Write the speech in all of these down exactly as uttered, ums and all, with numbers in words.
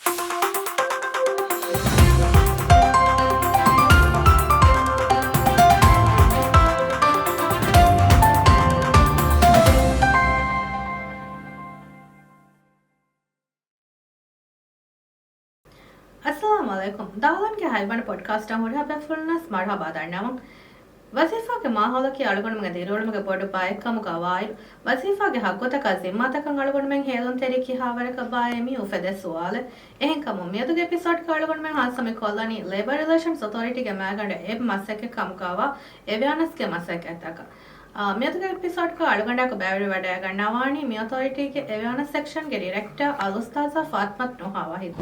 އައްސަލާމު ޢަލައިކުމް. ދާލަންގެ ހަތްވަނަ ޕޮޑްކާސްޓަށް ހުރިހާ ބޭފުޅުންނަށް މަރުޙަބާ ދަންނަވަން. ވަޒީފާގެ މާހައުލަކީ އަޅުގަނޑުމެންގެ ދިރިއުޅުމުގެ ބޮޑު ބައެއްކަމުގަ ވާއިރު، ވަޒީފާގެ ހައްގުތަކާ ޒިންމާތަކަށް އަޅުގަނޑުމެން ހޭލުންތެރި ކިހާވަރަކަށް ބާއޭ މި އުފެދޭ ސުވާލެއް. އެހެންކަމުން، މިއަދުގެ އެޕިސޯޑްގަ އަޅުގަނޑުމެން ހާއްސަ މި ކޮށްލަނީ ލޭބަރ ރިލޭޝަންސް އޮތޯރިޓީގެ މައިގަނޑަށް އެބަ މަސައްކަތް ކަމުގަވާ އެވެއާނަސްގެ މަސައްކަތްތަކަށް. އާ، މިއަދުގެ އެޕިސޯޑްގަ އަޅުގަނޑާއެކު ބައިވެރިވެވަޑައިގަންނަވާނީ މި އޮތޯރިޓީގެ އެވެއާނަސް ސެކްޝަންގެ ޑިރެކްޓަރ އަލްއުސްތާޛާ ފާތިމަތު ނޫހާ ވަހީދު.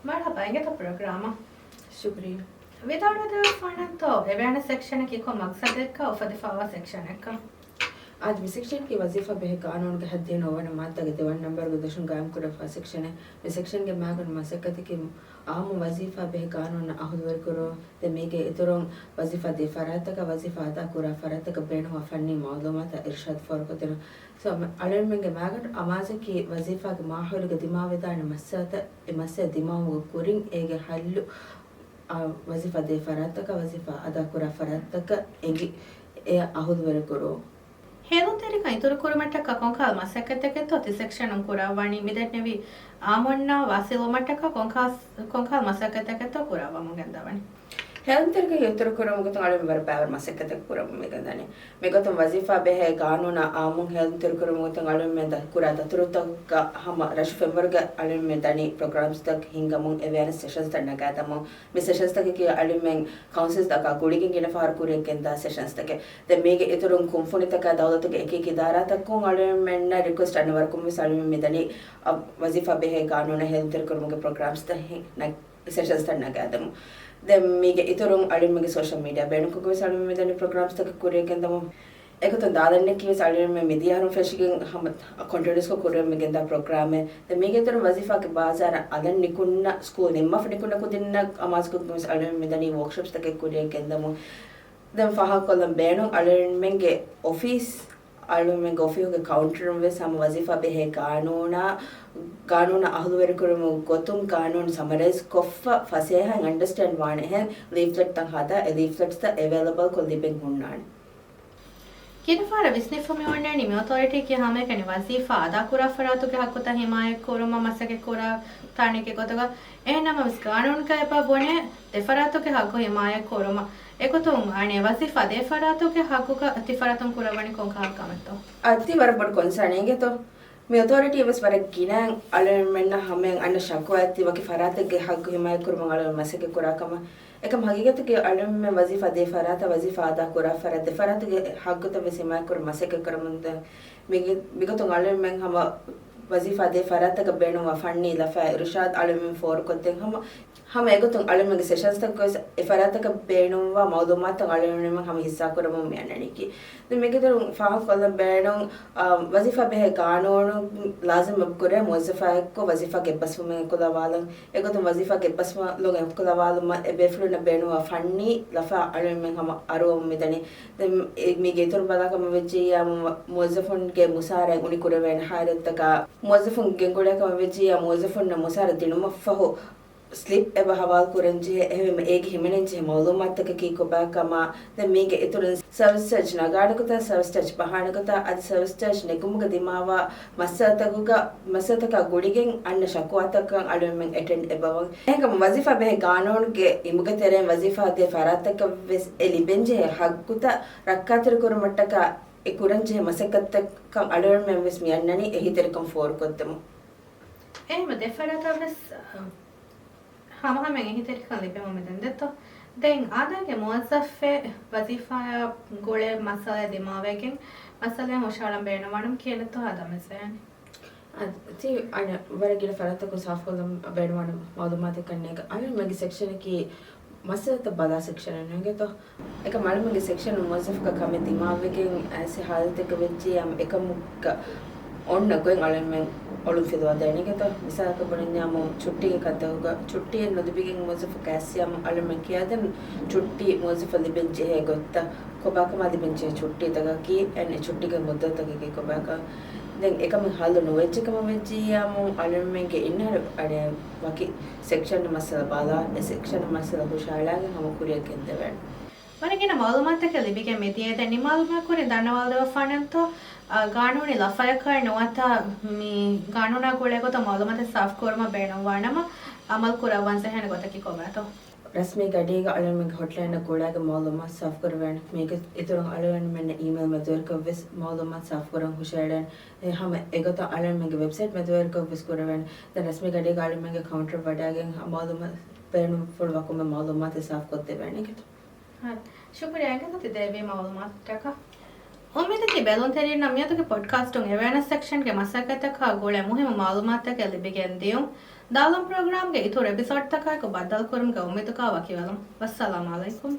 މަރުޙަބާ އިނގޭތޯ ޕްރޮގްރާމަށް. ޝުކުރިއްޔާ. ވިދާޅުވެދެއްވާނަންތޯ އެވެއާނަސް ސެކްޝަނަކީ ކޮން މަގްސަދެއްގަ އުފެދިފައިވާ ސެކްޝަނެއްކަން؟ އާދެ، މި ސެކްޝަނަކީ ވަޒީފާ ބެހޭ ގާނޫނުގެ ހަތްދިހަ ނުވަވަނަ މާއްދާގެ ދެވަނަ ނަންބަރުގެ ދޮށުން ގާއިމްކުރެވިފައިވާ ސެކްޝަނެއް. މި ސެކްޝަންގެ މައިގަނޑު މަސައްކަތަކީ އާއްމު ވަޒީފާ ބެހޭ ގާނޫނަށް އަހުލުވެރިކުރުން. ދެން މީގެ އިތުރުން ވަޒީފާ ދޭ ފަރާތްތަކާ ވަޒީފާ އަދާކުރާ ފަރާތްތަކަށް ބޭނުންވާ ފަންނީ މައުލޫމާތާ އިރުޝާދު ފޯރުކޮށްދިނުން. ސޯ، މި އަޅުގަނޑުމެންގެ މައިގަނޑު އަމާޒަކީ ވަޒީފާގެ މާހައުލުގަ ދިމާވެދާނެ މައްސަލަތައް، އެ މައްސަލަ ދިމާވުމުގެ ކުރިން އޭގެ ހައްލު، އާ، ވަޒީފާ ދޭ ފަރާތްތަކާ ވަޒީފާ އަދާކުރާ ފަރާތްތަކަށް އެނގި އެ އަހުލުވެރިކުރުން. ހޭލުންތެރިކަން އިތުރުކުރުމަށްޓަކާ ކޮންކަހަލަ މަސައްކަތްތަކެއްތޯ ތި ސެކްޝަނުން ކުރައްވަނީ؟ މިދެންނެވި އާއްމުންނާ ވާސިލުވުމަށްޓަކާ ކޮންކަހަލަ، ކޮންކަހަލަ މަސައްކަތްތަކެއްތޯ ކުރައްވަމުން ގެންދަވަނީ؟ ހޭލުންތެރިކަން އިތުރުކުރުމުގެ ގޮތުން އަޅުގަނޑު ވަރަށް ބައިވަރު މަސައްކަތެއް ކުރަމުން މިގެންދަނީ. މިގޮތުން ވަޒީފާ ބެހޭ ގާނޫނާ އާއްމުން ހޭލުންތެރިކުރުމުގެ ގޮތުން އަޅުގަނޑުމެން ދަ-، ކުރާ ދަތުރުތަކަށް ހަމަ ރަށު ފެންވަރުގެ އަޅުގަނޑުމެން ދަނީ ޕްރޮގްރާމްސްތައް ހިންގަމުން އެވެއާނަސް ސެޝަންސްތައް ނަގާދަމުން. މި ސެޝަންސްތަކަކީ އަޅުމެން ކައުންސިލްތަކާ ގުޅިގެން ގިނަ ފަހަރު ކުރިޔަށް ގެންދާ ސެޝަންސްތަކެއް. ދެން މީގެ އިތުރުން ކުންފުނިތަކާ ދައުލަތުގެ އެކިއެކި އިދާރާތަކުން އަޅުމެންނަށް ރިކުއެސްޓް އަންނަ ވަރަކުން ވެސް އަޅުމެން މިދަނީ، އަ، ވަޒީފާ ބެހޭ ގާނޫނަށް ހޭލުންތެރިކުރުމުގެ ޕްރޮގްރާމްސްތައް ހި-، ނަ-، ސެޝަންސްތައް ނަގާދަމުން. ދެން މީގެ އިތުރުން އަޅުމެންގެ ސޯޝަލް މީޑިއާ ބޭނުންކޮށްގެން ވެސް އަޅުމެން މިދަނީ ޕްރޮގްރާމްސްތަކެއް ކުރިޔަށް ގެންދަމުން. އެގޮތުން ދާލަންއަކީ ވެސް އަޅުގަނޑުމެން މިދިޔަ އަހަރުން ފެށިގެން ހަމަ ކޮންޓިނިއުސްކޮށް ކުރިއަށް މި ގެންދާ ޕްރޮގްރާމެއް. ދެން މީގެ އިތުރުން ވަޒީފާގެ ބާޒާރަށް އަލަށް ނިކުންނަ، ސްކޫލް ނިންމާފަ ނިކުންނަ ކުދިންނަށް އަމާޒުކޮށްގެން ވެސް އަޅުގަނޑުމެން މިދަނީ ވޯކްޝޮޕްސްތަކެއް ކުރިއަށް ގެންދަމުން. ދެން ފާހަގަކޮށްލަން ބޭނުން އަޅުގަނޑުމެންގެ އޮފީސް، އަޅުގަނޑުމެންގެ އޮފީހުގެ ކައުންޓަރުން ވެސް ހަމަ ވަޒީފާ ބެހޭ ގާނޫނާ، ގާނޫނަށް އަހުލުވެރިކުރުމުގެ ގޮތުން ގާނޫނު ސަމަރައިޒް ކޮށްފަ ފަސޭހައިން އަންޑަސްޓޭންޑް ވާނެހެން ލީފްލެޓްތައް ހަދާ އެ ލީފްލެޓްސްތައް އެވެއިލަބަލްކޮށް ލިބެން ހުންނާނެ. ގިނަ ފަހަރަށް ވިސްނިފަ މި އޮންނަނީ މި އޮތޯރިޓީއަކީ ހަމައެކަނި ވަޒީފާ އަދާކުރާ ފަރާތުގެ ހައްގުތައް ހިމާޔަތްކުރުމަށް މަސައްކަތްކުރާ ތަނެކޭ ގޮތުގަ. އެހެންނަމަވެސް ގާނޫނުގައި އެބަ ބުނޭ ދެ ފަރާތުގެ ހައްގު ހިމާޔަތްކުރުމަށް. އެގޮތުން އަނެއް ވަޒީފާ ދޭ ފަރާތުގެ ހައްގުގަ ތި ފަރާތުން ކުރައްވަނީ ކޮންކަހަލަ ކަމެއްތޯ؟ އަދި ވަރަށް ބޮޑު ކޮންސާނެއް އިނގޭތޯ. މި އޮތޯރިޓީ ވެސް ވަރަށް ގިނައިން އަޅުގަނޑުމެންނަށް ހަމައިން އަންނަ ޝަކުވާ އެއް ތި ވަކި ފަރާތެއްގެ ހައްގު ހިމާޔަތްކުރުމަށް އަޅުގަނޑު މަސައްކަތް ކުރާ ކަމަށް. އެކަމް ހަގީގަތަކީ އަޅުގަނޑުމެން ވަޒީފާ ދޭ ފަރާތަށް ވަޒީފާ އަދާ ކުރާ ފަރާތް ދެ ފަރާތުގެ ހައްގުތައް ވެސް ހިމާޔަތްކުރަން މަސައްކަތް ކުރަމުންދާ. މިގެ-، މިގޮތުން އަޅުގަނޑުމެން ހަމަ ވަޒީފާ ދޭ ފަރާތަކަށް ބޭނުންވާ ފަންނީ ލަފާ އިރުޝާދު އަޅުގަނޑުމެން ފޯރުކޮށްދޭން ހަމަ، ހަމަ އެގޮތުން އަޅުގަނޑުމެންގެ ސެޝަންސްތަކަށް ވެސް އެ ފަރާތަކަށް ބޭނުންވާ މައުލޫމާތުތައް އަޅުގަނޑުމެން ހަމަ ހިއްސާކުރަމުން މި އަންނަނީކީ. ދެން މީގެ އިތުރުން ފާހަގަކޮށްލަން ބޭނުން، އާ، ވަޒީފާ ބެހޭ ގާނޫނު ލާޒިމް އެބަ ކުރޭ މުވައްޒަފާއެއްކޮށް ވަޒީފާގެ އެއްބަސްވުމެއް އެކުލަވާލަން. އެގޮތުން ވަޒީފާގެ އެއްބަސްވުމުގެ އެކުލަވާލުމަށް އެ ބޭފުޅުންނަށް ބޭނުންވާ ފަންނީ ލަފާ އަޅުގަނޑުމެން ހަމަ އަރުވަމުން މިދަނީ. ދެން އެ މީގެ އިތުރު ބަލާކަމަށް ވެއްޖިއްޔާ މު-، މުވައްޒަފުންގެ މުސާރައިން އުނި ކުރެވޭނެ ހާލަތްތަކާ، މުވައްޒަފުން ގެންގުޅޭ ކަމަށް ވެއްޖިއްޔާ މުވައްޒަފުންނަށް މުސާރަ ދިނުމަށްފަހު، ސްލިޕް އެބަ ހަވާލު ކުރަންޖެހޭ، އެހެންވީމަ އޭގެ ހިމެނެންޖެހޭ މައުލޫމާތުތަކަކީ ކޮބާކަމާ، ދެން މީގެ އިތުރުން ސަރވިސް ޗާޖް ނަގާނެ ގޮތާ، ސަރވިސް ޗާޖް ބަހާނެ ގޮތާ، އަދި ސަރވިސް ޗާޖް ނެގުމުގަ ދިމާވާ މައްސަލަތަކުގަ، މައްސަލަތަކާ ގުޅިގެން އަންނަ ޝަކުވާތަކަށް އަޅުގަނޑުމެން އެޓެންޑް އެބަވަން. އެހެންކަމުން ވަޒީފާ ބެހޭ ގާނޫނުގެ އިނބުގެ ތެރެއިން ވަޒީފާ ދޭ ފަރާތްތަކަށް ވެސް އެ ލިބެންޖެހޭ ހައްގުތައް ރައްކާތެރިކުރުމަށްޓަކާ އެ ކުރަންޖެހޭ މަސައްކަތްތަކަށް އަޅުގަނޑުމެން ވެސް މި އަންނަނީ އެހީތެރިކަން ފޯރުކޮށްދެމުން. އެހެންވެ ދެ ފަރާތަށް ވެސް، އަ، ހަމަހަމައިން އެހީތެރިކަން ލިބެމުން މިދަނީ ދެއްތޯ؟ ދެން އާދައިގެ މުވައްޒަފެއް ވަޒީފާއާ ގުޅޭ މައްސަލައެއް ދިމާވެގެން، މައްސަލައެއް ހުށަހަޅަން ބޭނުންވާނަމަ ކިހިނެއްތޯ ހަދާ މިސްވެޔާނީ؟ އަދި ތި އަނެއް ވަރަށް ގިނަ ފަރާތްތަކުން ސާފުކޮށްލަން ބޭނުންވާނެ މައުލޫމާތެއް ކަންނޭނގެ. އަޅުގަނޑުމެންގެ ސެކްޝަނަކީ މައްސަލަތައް ބަލާ ސެކްޝަނެއް ނޭނގޭތޯ؟ އެކަމް އަޅުގަނޑުމެންގެ ސެކްޝަނުން މުވައްޒަފަކަށް ކަމެއް ދިމާވެގެން އައިސް ހާލަތެއްގަ ވެއްޖިއްޔާ އެކަމުގަ އޮންނަ ގޮތް އަޅުމެން އޮޅުން ފިލުވާދޭނެ ގެތޯ. މިސާލަކަށް ބުނަންޏާމު ޗުއްޓީގެ ކަންތަކުގަ ޗުއްޓީއެއް ނުލިބިގެން މުވައްޒަފަކަށް އައިސްޔާމު އަޅުމެން ކިޔާދޭން ޗުއްޓީ މުވައްޒަފަށް ލިބެން ޖެހޭ ގޮތްތައް، ކޮބާކަމާ ލިބެން ޖެހޭ ޗުއްޓީތަކަކީ އެން އެ ޗުއްޓީގެ މުއްދަތުތަކަކީ ކޮބާކަން. ދެން އެކަމެއް ހައްލު ނުވެއްޖެ ކަމަށް ވެއްޖިއްޔާމު އަޅުމެންގެ އިންނައިރު އަޅެ ވަކި ސެކްޝަން މައްސަލަ ބަލާ، އެ ސެކްޝަން މައްސަލަ ހުށައަޅާގެން ހަމަ ކުރިއަށް ގެންދެވޭނެ. ވަރަށް ގިނަ މައުލޫމާތުތަކެއް ލިބިގެން މިދިޔައީ. ދެން ނިމާލުމާ ކުރިން ދަންނަވާލަދެއްވަފާނަންތޯ، އާ، ގާނޫނީ ލަފަޔަކާއި ނުވަތަ މި ގާނޫނާ ގުޅޭ ގޮތަށް މައުލޫމާތެއް ސާފުކުރުމަށް ބޭނުންވާނަމަ، އަމަލު ކުރައްވަން ޖެހޭނެ ގޮތަކީ ކޮބާތޯ؟ ރަސްމީ ގަޑީގަ އަޅުމެންގެ ހޮޓްލައިނަށް ގުޅާގެން މައުލޫމާތު ސާފުކުރެވޭނެ. މީގެ އިތުރުން އަޅުގަނޑުމެންނަށް އީމެއިލް މެދުވެރިކޮށްވެސް މައުލޫމާތު ސާފުކުރަން ހުށައެޅޭނެ. އެ ހަމަ އެގޮތަށް އަޅުމެންގެ ވެބްސައިޓް މެދުވެރިކޮށްވެސް ކުރެވޭނެ. ދެން ރަސްމީ ގަޑީގަ އަޅުމެންގެ ކައުންޓަރަށް ވަޑައިގެން މައުލޫމާތު ބޭނުންފުޅު ވަކުމެ މައުލޫމާތެއް ސާފުކޮށްދެވޭނެ ގެތޯ. ހަ، ޝުކުރިއްޔާ އިނގޭތޯ ތި ދެއްވި މައުލޫމާތަކަށް. އުއްމީދަކީ ބެލުންތެރިންނަށް މިއަދުގެ ޕޮޑްކާސްޓުން އެވެއަނަސް ސެކްޝަންގެ މަސައްކަތްތަކާ ގުޅޭ މުހިއްމު މައުލޫމާތުތަކެއް ލިބިގެން ދިޔުން. ދާލަން ޕްރޮގްރާމްގެ އިތުރު އެޕިސޯޑްތަކާއެކު ބައްދަލުކުރުމުގެ އުއްމީދުގަ ވަކިވެލަން. ވައްސަލާމް އަލައިކުމް.